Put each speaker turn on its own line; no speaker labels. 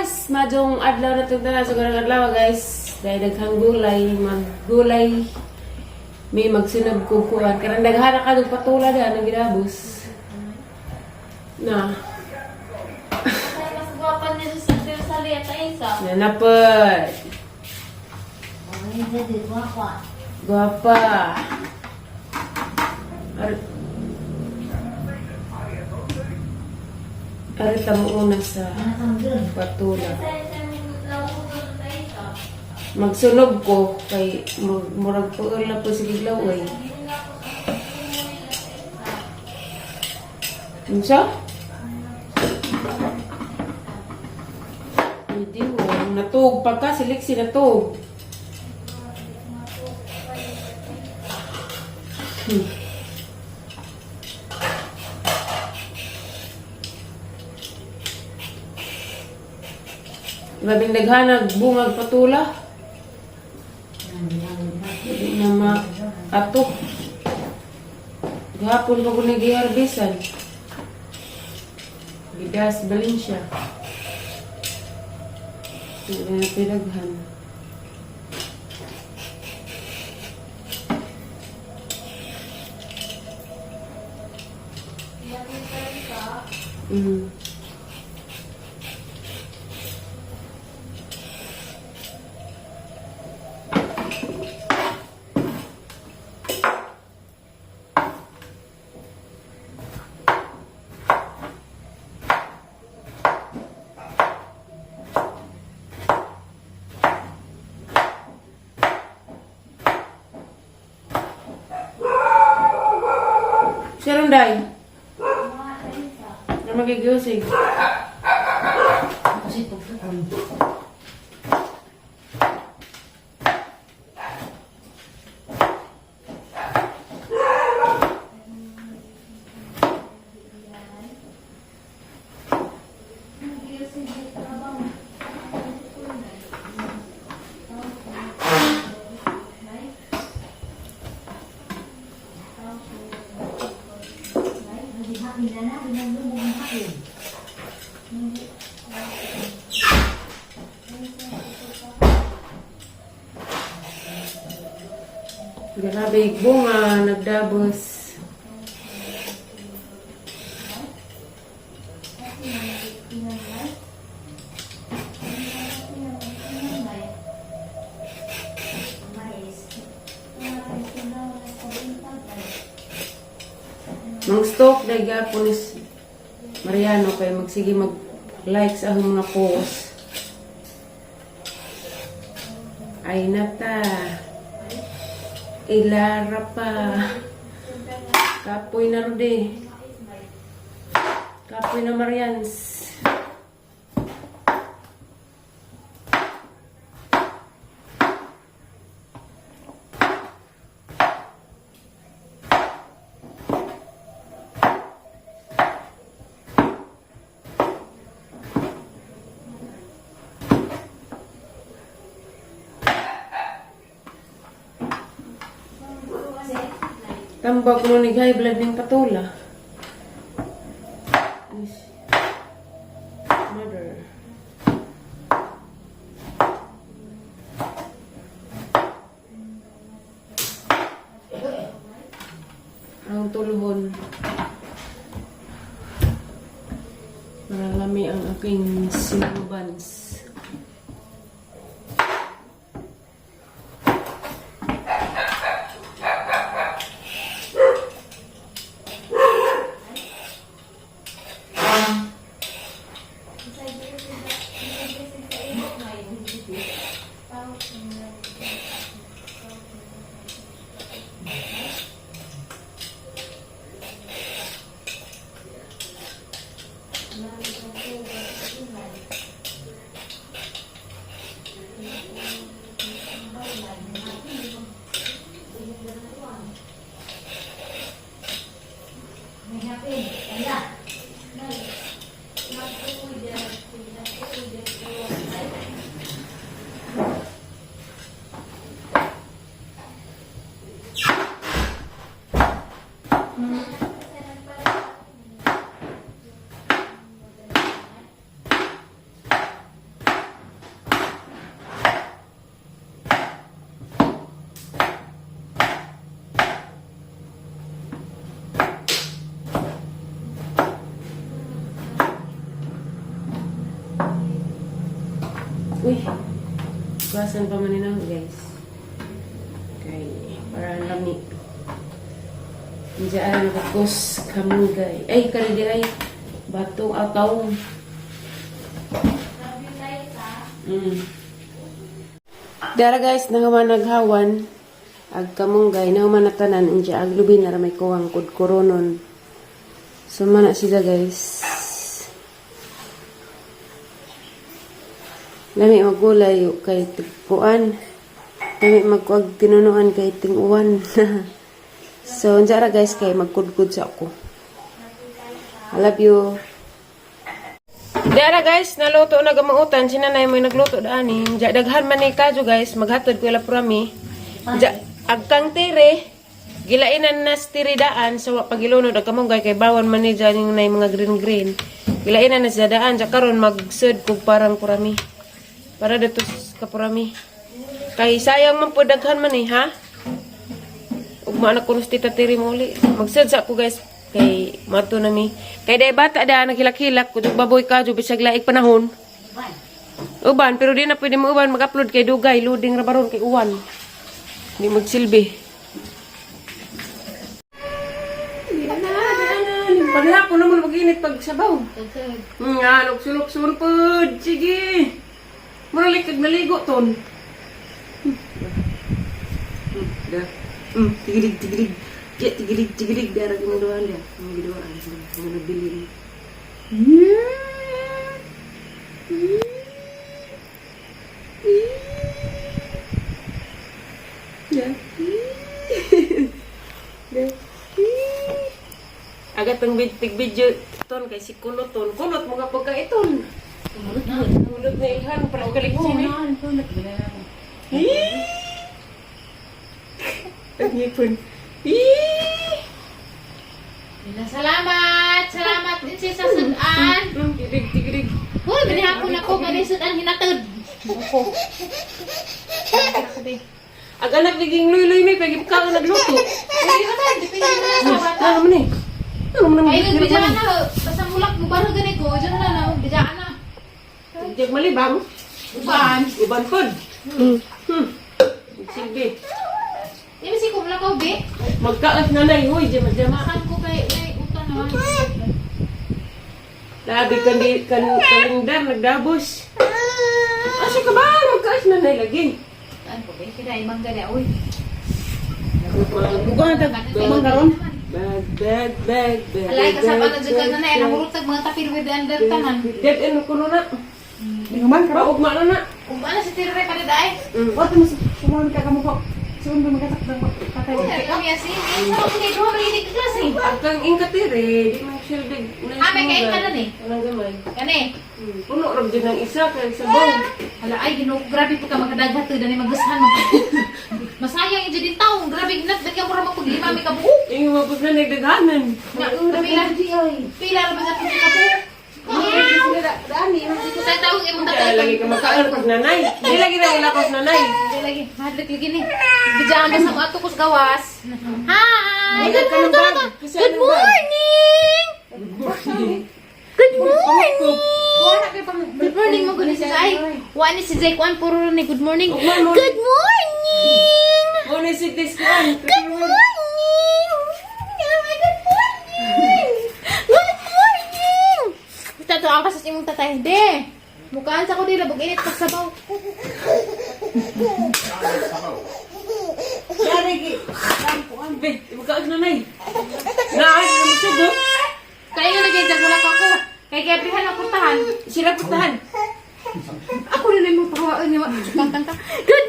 Guys! Maayong adlaw na itong tanan. So, karong adlaw, guys. Dahil daghang gulay, maggulay. May magsunod ko kuan. Karang daghan na kag patula da nang gidabos. Na.
Mas gwapa niya sa sa liya tayo sa.
Na napad.
Ay, jadi guwapa.
Gwapa. Ar Ari tamo una sa patula. Magsunog ko kay murag puol na po sige laway. Unsa? Hindi mo. Natug. Pagka siliksi natug. Labing daghanag bungag patula. Hindi na ma ato. Gahapon pa ko nagiharbisan. Gidas Valencia. Hindi na pinaghan. Siya ron, day. Na magigising.
Kasi pagkakan.
Grabe, bunga, nagdabos. Mang stalk na gyapon is Mariano kay magsige mag like sa akong mga post. Ay nata. Ilara pa. Kapoy na rode. Kapoy na Marians. Tambak mo ni high blood ning patula. Is mother. Ang tuluhon. Maralami ang aking sinubans. Uy. Hugasan pa man nila, guys. Kay para ang lami. Diyan nagkos kamunggay. Ay, kari di ay bato ataw. Dara guys, nahuman naghawan ag kamunggay, nahuman natanan inja ag lubi na ra may kuwang kudkuronon. So mana sila, guys. Lami magulay kay tigpuan. Lami magkuag tinunuan kay tinguan. So unsa ra, guys, kay magkudkud sa ako. I love you. Dara guys, naluto na gamutan. Si nanay mo nagluto dani. Ja daghan man ni kadyo, guys, maghatod ko ila prami. Ja agkang tire. Gilainan na sa tire daan sa wa pagilunod ag kamunggay kay bawan man ni dyan yung nay mga green green. Gilainan na siya daan ja karon magsud kog parang purami. Para dato sa kapurami. Kay sayang man po daghan man eh, ha? Ugma na kuno si Tita Tiri mo uli. Magsud sa ako, guys, kay mato na mi. Kay day bata da naghilak-hilak kudog baboy ka bisag laig panahon. Uban pero di na pwede mo uban mag-upload kay dugay loading ra baron kay uwan. Di magsilbi. Di na, di na. Paghapon naman mag-init pag sabaw. Nga, lukso-lukso pod. Sige. Muralik kag naligo ton. Da. Tigilig, tigilig. Ya, tigilig, tigilig. Dara kang duaan dia. Ang giduaan. Ang nabilin. Ya. Da. Agat ang tig video ton kay si kulot ton. Kulot mga pagkaiton. Kulot na ilhan para kaligong eh. Ih! Ang ngipon. Ih!
Salamat! Salamat din siya sa sudan.
Tigilig, tigilig.
Uy, binihapon ako gani sudan hinatod. Ako.
Ag anak naging luy-luy may pag ka nagluto.
Uy, bata, depende na sa bata.
Ano man eh? Ano man
Ay, nagbijaan na. Basta mulak mo baro gani ko. Diyan na na, bijaan na.
Diyan malibang.
Uban.
Uban pod. Sige.
Di ba si kumula ko, be?
Magkaas na nay, hoy, jama jama.
Makan ko kay ay utan naman.
Labi kan di kan kalendar nagdabos. Asa ka ba? Magkaas na nay lagi.
Ano ko, be? Kaya imang gani, uy.
Bukan ta karon. Bag bag bag bag.
Alay, kasama na dyan ka na na. Nahurot tag mga tapir with the under tanan.
Dead end ko na. Human ka ugma na na.
Kung paano si Tirre pa na ay.
What mo sumon ka kamo ko? Sumon ba magatak ng patay?
Uy, kami asi. Sa ako kay duha man ka klase.
Agkang ingkatire, di man sildig.
Ah, may kain ka na ni.
Anong gamay?
Kani.
Puno ra jud ng isa kay sabaw.
Hala ay Ginoo ko, grabe pa ka makadaghat to dani magusahan mo. Masayang ija din taong, grabe ginat dagyan mo ra mapaglima mi ka buok.
Ingon mo pud na nagdaghanan.
Nga pila pila ra ba sa ka buok. Sa taong imong tatay.
Lagi ka makaon pag nanay. Di lagi na ila pag nanay.
Di lagi, hadlok lagi ni. Bidyan ba sa mga ato kus gawas. Hi!
Good morning!
Good morning! Good morning! Good morning mo gud si Zay. Wa ni si Zay kuan puro ni good morning. Good morning!
Mo ni si Tiskuan.
Good morning! Oh my good morning! Good morning! Tato ang kasas imong tatay. De. Mukaan sa ko dila bug init pagsabaw.
Be, magkaon nanay. Naay na mo sugo.
Kaya nga lagi jagulak ako. Kay gabrihan ang kurtahan.
Sila putahan.
Ako rin mo pahawaan niya.
Kang kang kang. Good